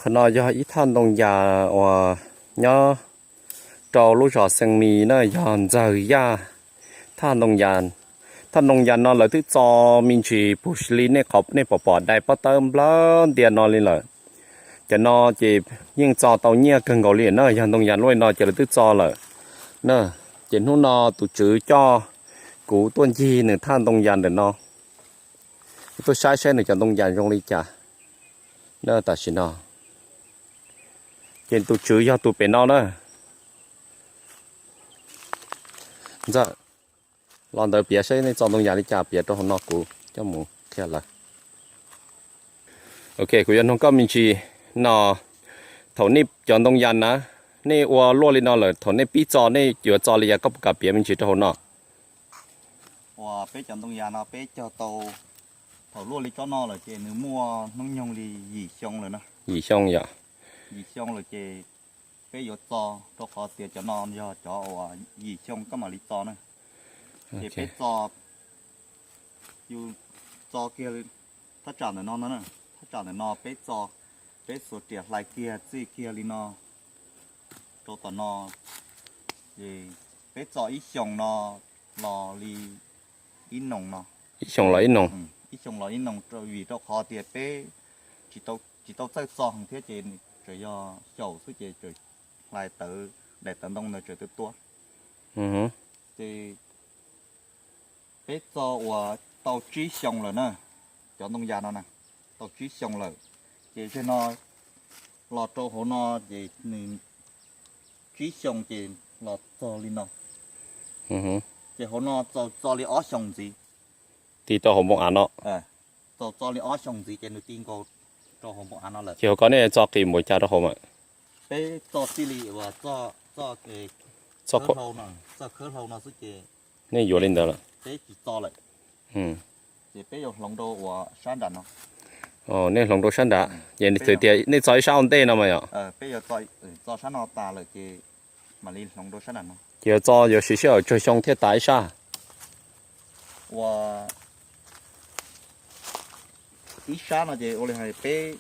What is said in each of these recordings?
Qhov no yog ib thaj ntoo yas uas nyob rau lub zos Xees Mis na, yog Ntxawg Yaj thaj ntoo yas. Thaj ntoo yas no lawv twb txo me ntsis puag li nej qhov nej pom pom dai pob tawb nplawg ntia no li lawm. Cov no ces yeej txo tau nyiaj kawg nkaus li na, yog ntoo yas luaj li no ces lawv twb txo lawm na. Ces hnub no tus tswv coj kuv tuaj ncig nws thaj ntoo yas ntawm no, kuv tuaj saib saib nws cov ntoo yas zoo li cas na tam sim no. Ces tus tswv yog tus pem no na. Ntxawm, los ntawd piav saib nej txo ntoo yas li cas piav rau hauv no kuv coj mus qhia lawv. Ok, kuv yuav nug koj me ntsis no, thaum nej cov ntoo yas na, nej ua luaj li no lawm thaum nej pib txo nej yuav txo li cas koj puas kam piav me ntsis rau hauv no? Uas peb cov ntoo yas no peb cog tau, thaum luaj li tsob no lawm ces nws muaj hnub nyoog li yim xyoo lawm na. Yim xyoo yom? Yim xyoo lawm ces peb yuav txo, rau qhov tias cov no yog cov uas yim xyoo koj mam li txo na. Ces peb txo, yus txo kiag thaj tsam ntawm no no, thaj tsam ntawm no peb txo, peb xuas riam hlais kiag txij kiag li no rau tom no, ces peb txo ib xyoos no los li ib noos no. Ib xyoos los ib noos. Ib xyoos los ib noos, vim rau qhov tias peb tsis tau txawj txo heev thiab ces tseem yog xyaum xwb ces tseem hlais tawv, daim tawv ntoo ntawd tseem tuaj tuaj. Ces peb txo uas tau tsib xyoos lawm na, cov ntoo yas no na, tau tsib xyoos lawm. Ces zaum no los rau hauv no ces nws tsib xyoos ces los txog li no. Ces hauv no txaus txo li ob xyoos ntxiv. Ti rau hauv npoo av no. Txaus txo li ob xyoos ntxiv ces nws ti nkaus rau hauv npoo av no lawm. Ces hauv ko nej txo qis npaum cas rau hauv mas? Peb txo txij li uas txoj khawb hlau no xwb ces nej yuav li ntawd lawm, peb tsis txo lawm. Ces peb yuav hloov rau uas sab nram no. Nej hloov rau sab nram, ces tias nej txo ib sab ua ntej no mas yom? Peb yuav txo sab no tas lawm ces mam li hloov rau sab nram no. Ces yuav txo yuav siv sij hawm tsawg xyoo thiaj tas ib sab? Ua ib sab no ces ua li hais peb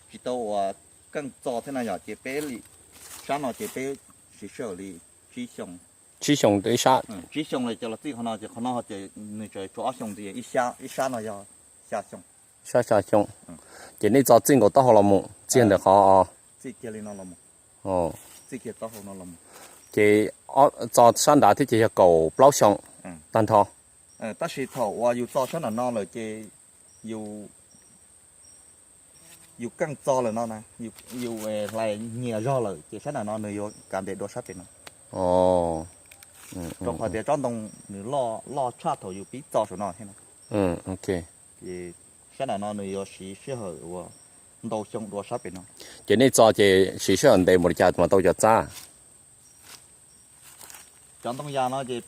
tsis tau uas keej txo thiab na yom, ces peb li sab no ces peb siv sij hawm li tsib xyoo. Tsib xyoo ib sab. Tsib xyoo li cov los txij qhov no ces qhov no ces nws tseem tshuav ob xyoo ntxiv, ib sab no yog xya xyoo. Sab xya xyoo. Ces nej txo txij nkaus taub hau los mus txij ntawm qhov, txij kiag li no los mus, txij kiag taub hau no los mus. Ces txo sab nrad thiab ces yog kaum plaub xyoo tag nrho. Tab sis thaum uas yus txo sab nram no lawm ces yus, yus keej txo lawm no na, yus hlais nyias zog lawm ces sab nram no nws yuav kav ntev dua sab pem no. Rau qhov tias tsob ntoo nws loj tshaj thaum yus pib txo saum no thiab no. Ces sab nram no nws yuav siv sij hawm uas ntau xyoo dua sab pem no. Ces nej txo ces siv sij hawm ntev npaum li cas mas tau cov txab? Cov ntoo yas no ces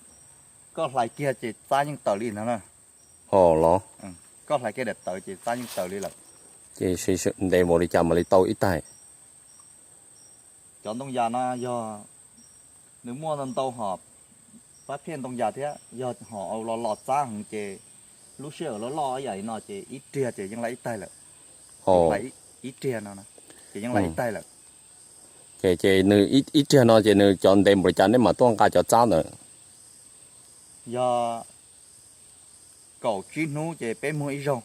koj hlais kiag ces txab yeej tawm li ntag na. Os los. Koj hlais kiag daim tawv ces txab yeej tawm li lawm. Ces siv ntev npaum li cas mam li tau ib taig? Cov ntoo yas no yog nws muaj ntau hom pab phiaj ntoo yas thiab, yog hom los los txab heev ces lub sij hawm loj loj ib yam li no ces ib riag ces yeej laib ib taig lawm. Ib riag no ces yeej laib ib taig lawm. Ces ces nws ib riag no ces nws cov ntev npaum li cas nej mam tuaj nqa cov txab ntawd? Yog kaum tsib hnub ces peb muag ib zaug.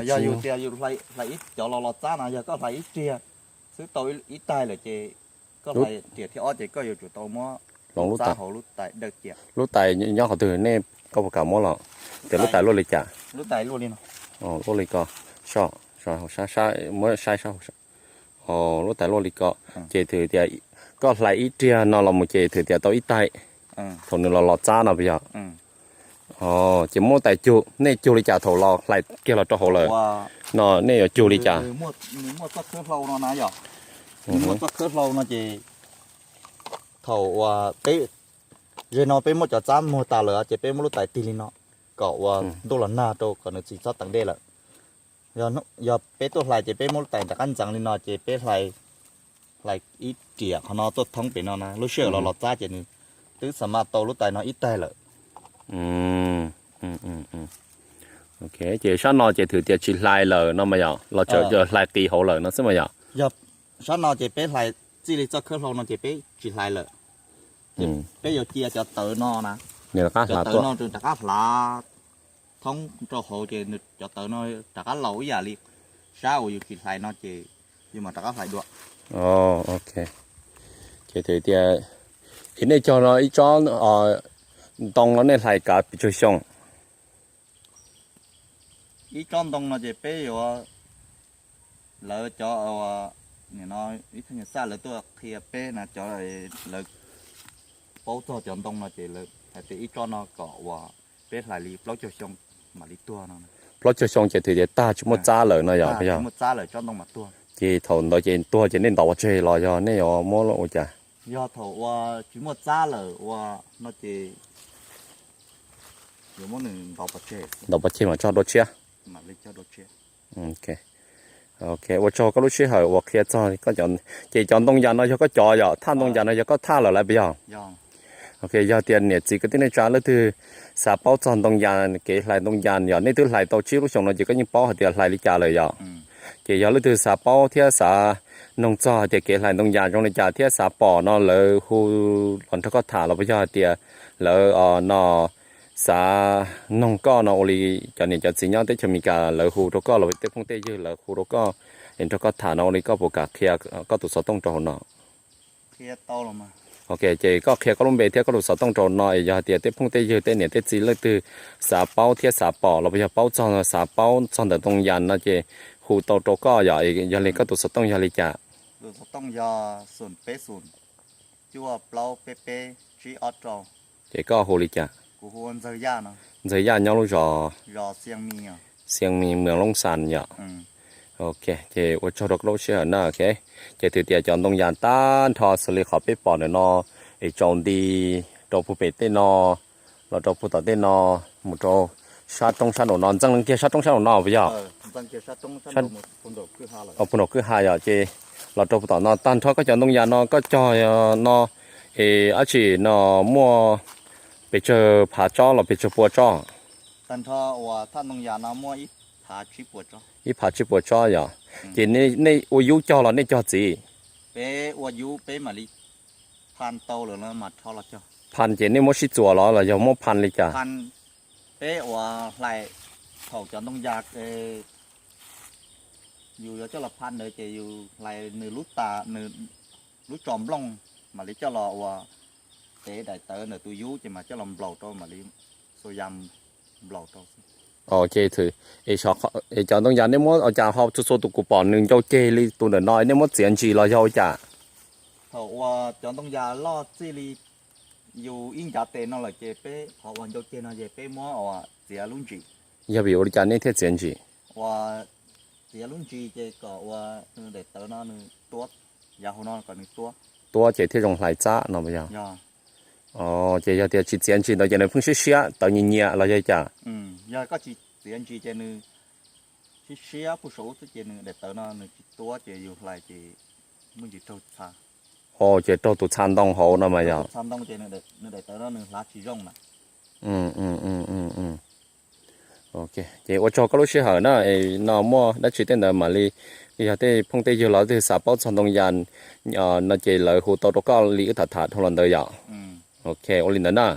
Yog yus tias yus hlais ib cov los los txab no, yog koj hlais ib riag xwb tau ib taig lawm ces koj hlais riam thib ob ces koj yuav tsum tau muab hloov lub tais hauv lub tais dawj cia. Lub tais nyob qhov twg nej, koj puas kam muab los? Ces lub tais luaj li cas? Lub tais luaj li no. Luaj li ko, muab saib saib. Lub tais luaj li ko, ces thwm tias koj hlais ib riag no los mus ces thwm tias tau ib taig thaum nws los los txab no puas yog? Ces muab tais cug, nej cug li cas thaum los hlais kiag los rau hauv lawm no, nej yuav cug li cas? Nws muaj txoj khawb hlau no na yom. Nws muaj txoj khawb hlau no ces thaum uas peb, zaum no peb muab cov txab muag tas lawm ces peb muab lub tais tig li no kom uas ntuj los nag rau kom nws tsis txhob teev dej lawm. Yog peb tuaj hlais ces peb muab lub tais nram qab ntxeev li no ces peb hlais ib riam qhov no tuaj thoob pem no na, lub sij hawm los los txab ces nws twb xa maj tau lub tais no ib taig lawm. Ces sab no ces thwm tias tsis hlais lawm no mas yog los tseem hlais qis hauv lawm no xwb mas yog? Yog sab no ces peb hlais txij li txoj khawb hlau no ces peb tsis hlais lawm. Ces peb yuav cia cov tawv no na, cov tawv no rov qab hlav thoob rau hauv ces cov tawv no rov qab laus ib yam li sab uas yus tsis hlais no ces yus mam rov qab hlais dua. Ok. Ces tias, es nej cog no ib tsob ntoo no nej hlais kav pes tsawg xyoo? Ib tsob ntoo no ces peb yuav, lawv cov nim no ib txhia nyuam xaj lawv tuaj qhia peb na, cov lawv paub txog cov ntoo no ces lawv hais tias ib tsob no kom uas peb hlais li plaub caug xyoo mam li tuag no. Plaub caug xyoo ces twb tias tag tsis muaj txab lawm no yog? Tsis muaj txab lawm tsob ntoo mas tuag. Ces thaum ntawd ces tuag ces nej ntov pov tseg los yog nej yuav muab ua cas? Yog thaum uas tsis muaj txab lawm ua no ces yuav muab nws ntov pov tseg, ntov pov tseg mas tso dua tshiab. Ua tsaug koj lub sij hawm uas qhia txog koj, ces cov ntoo yas no yog koj cov yom, thaj ntoo yas no yog koj thaj lawm lauj puas yog? Ok, yog tias niam txiv kwv tij neej tsa leej twg xav paub txog ntoo yas, kev hlais ntoo yas yom, nej twb hlais tau tsib lub xyoos no ces koj yeej paub hais tias hlais li cas lawm yom. Ces yog leej twg xav paub thiab xav noog txog hais tias kev hlais ntoo yas zoo li cas thiab xav pom no lawv hu los nrog koj tham los puas yog hais tias lawv no xav noog koj no ua li cov niam cov txiv nyob teb chaws Amelikas lawv hu rau koj los tej phooj tej ywg lawv hu rau koj es nrog koj tham no ua li koj puas kam qhia koj tus xov tooj rau hauv no? Ok, ces koj qhia koj lub npe thiab koj tus xov tooj rau no es yog hais tias tej phooj tej ywg tej niam tej txiv leej twg xav paub thiab xav pom los puas yog paub txog, xav paub txog ntawm ntoo yas no ces hu tau rau koj yom, yog li koj tus xov tooj yog li cas? Tus xov tooj yog xoom peb xoom cuaj plaub peb peb tsib ob rau. Ces koj hu li cas? Kuv hu ua Ntxawg Yaj no. Ntxawg Yaj nyob lub zos Xia Mis, Mws Loob Xas yom. Ok, ces ua tsaug rau koj lub sij hawm na. Ces twb tias cov ntoo yas tag nrho xws li qhov peb pom ntawm no es tsaus nti rau puag pem tej no los rau puag tom tej no mus rau sab roob sab nraum no, ntxeev leej kiag sab roob sab nraum no puas yog? Puag nraum kwj ha yom, ces los rau puag tom no tag nrho koj cov ntoo yas no koj cog no es dab tsi no muaj pes tsawg phav tsob los pes tsawg pua tsob? Tag nrho uas thaj ntoo yas no muaj ib phav tsib puas tsob yom. Ces nej ua yub cog los nej cog txiv? Peb ua yub peb mam li phan tau lawm mas rho los cog. Phan ces nej muab sib txuas los los yog muab phan li cas? Peb uas hlais thaum cov ntoo yas yus yuav coj los phan ntawd ces yus hlais nws lub tas, nws lub tsos nplooj mam li coj los ua tev daim tawv ntawm tus yub ces mas coj los nplaum rau mam li xuas yas nplaum rau xwb. Ces cov ntoo yas nej muab ua cas ho txhua txhua tus kuv pom nws ncau ceg li tus ntawm no nej muab txiav ntsis los yog ua cas? Thaum uas cov ntoo yas loj txij li yus ib ncav tes no lawm ces peb qhov uas ncau ceg no ces peb muab ua txiav lub ntsis. Yog vim ua li cas nej thiaj txiav ntsis? Ua txiav lub ntsis ces kom ua nws daim tawv no nws tuab, yav hauv no kom nws tuab. Tuab ces thiaj zoo hlais txab no puas yog? Ces yog tias tsis txiav ntsis ntawd ces nws pheej siab siab tawv nyias nyias los yog cas? Yog koj tsis txiav ntsis ces nws siab siab puag saum ub xwb ces nws daim tawv no nws tsis tuab ces yus hlais ces muaj ntsis raug txha. Ces raug tus txha ntoo hauv no mas yog? Txha ntoo ces nws daim tawv no nws hlav tsis zoo na. Ces ua tsaug koj lub sij hawm na, no muaj dab tsi tej ntawd mam li, yog tej phooj tej ywg los twg xav paub txog ntoo yas no ces lawv hu tau rau koj li wb tham tham dhau los ntawd yom. Ok, ua li ntawd na.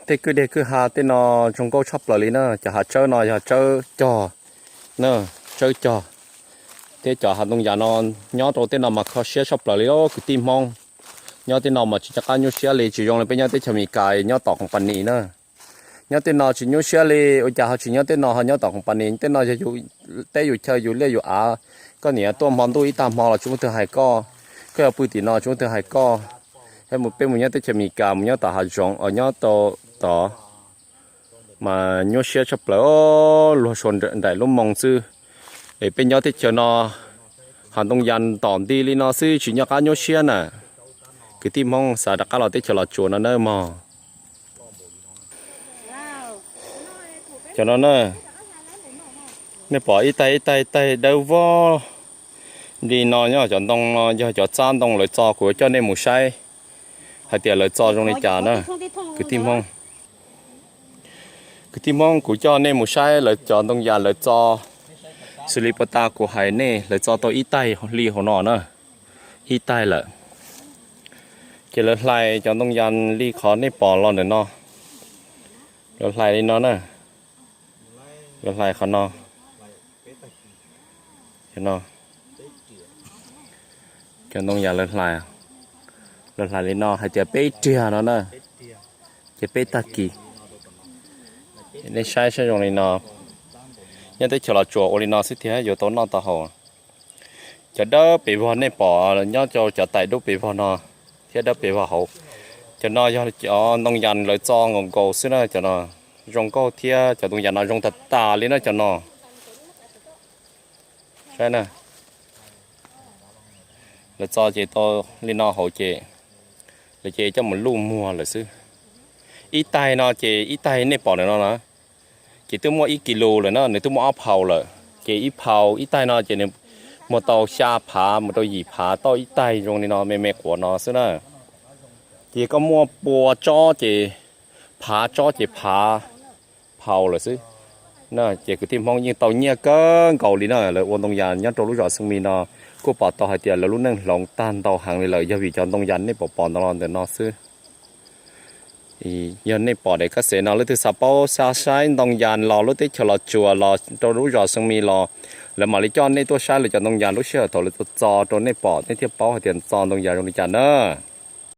Tej kwj deg kwj ha tej no zoo nkauj tshaj plaws li na, cov hav tsawb no yog tsawb cog na, tsawb cog. Thiab cov hav ntoo yas no nyob rau tej no mas kho siab tshaj plaws li os kwv tij Hmoob. Nyob tej no mas tsis nco qab nyuaj siab li, tsis zoo li peb nyob teb chaws Amelikas nyob tom company na. Nyob tej no tsis nyuaj siab li, ua cas ho tsis nyob tej no ho nyob tom company? Tej no yog yus teb yus chaw yus liaj yus av, koj niam tuaj hmo ntuj ib tag hmo los tsis muaj twg hais koj, koj yuav pw tim no tsis muaj twg hais koj. Thiab mus peb mus nyob teb chaws Amelikas mus nyob tom hav zoov, nyob tod mas nyuaj siab tshaj plaws, luag sau nraim lub moo xwb. Es peb nyob teb chaws no hav ntoo yas ntom nti li no xwb tsis nco qab nyuaj siab na. Kwv tij Hmoob xav rov qab los teb chaws Los Tsuas no nawb mog. Cov no na, nej pom ib taig ib taig ib taig dawb vog li no nyob, cov ntoo no yog cov txab ntoo lawv txo, kuv coj nej mus saib hais tias lawv txo zoo li cas na, kwv tij Hmoob. Kwv tij Hmoob, kuv coj nej mus saib lawv cov ntoo yas lawv txo xws li puag ta kuv hais nej, lawv txo tau ib taig li hauv no na, ib taig lawm. Ces lawv hlais cov ntoo yas li qhov nej pom los ntawm no, lawv hlais li no na, lawv hlais qhov no. Cov ntoo yas lawv hlais, lawv hlais li no hais tias peb riag no na, ces peb tag kis. Nej saib saib zoo li no, nyob teb chaws Los Tsuas ua li no xwb thiaj yuav tau noj tau haus. Cov dawb pes vog nej pom nyob rau cov taim dub pes vog no thiab dawb pes vog hauv, cov no yog cov ntoo yas lawv txo nkaus nkaus xwb na, cov no zoo nkauj thiab cov ntoo yas no zoo tag tas li na cov no. Saib na, lawv txo ces tau li no hauv ces lawv ces coj mus luj muag lawm xwb. Ib taig no ces ib taig nej pom ntawm no na, ces twb muaj ib kis lus lawm na, nws twb muaj ob phaus lawm. Ces ib phaus ib taig no ces nws muag tau xya phav mus rau yim phav tauj ib taig zoo li no me me quav no xwb na. Ces koj muaj pua tsob ces phav tsob ces phav phaus lawm xwb. Ces kwv tij Hmoob yeej tau nyiaj kawg nkaus li na, lawv ua ntoo yas nyob rau lub zos Xeev Mis no kuj pom tau hais tias lawv lub neej hloov tag ntau heev li lawm yog vim cov ntoo yas nej pom pom ntawm no xwb. Yog nej pom daim kaj xev no leej twg xav paub xav saib ntoo yas los lub teb chaws Los Tsuas los rau lub zos Xeev Mis los, lawv mam li coj nej tuaj saib lawv cov ntoo yas lub sij hawm thaum lawv txo txo rau nej pom nej thiaj paub hais tias txo ntoo yas zoo li cas na.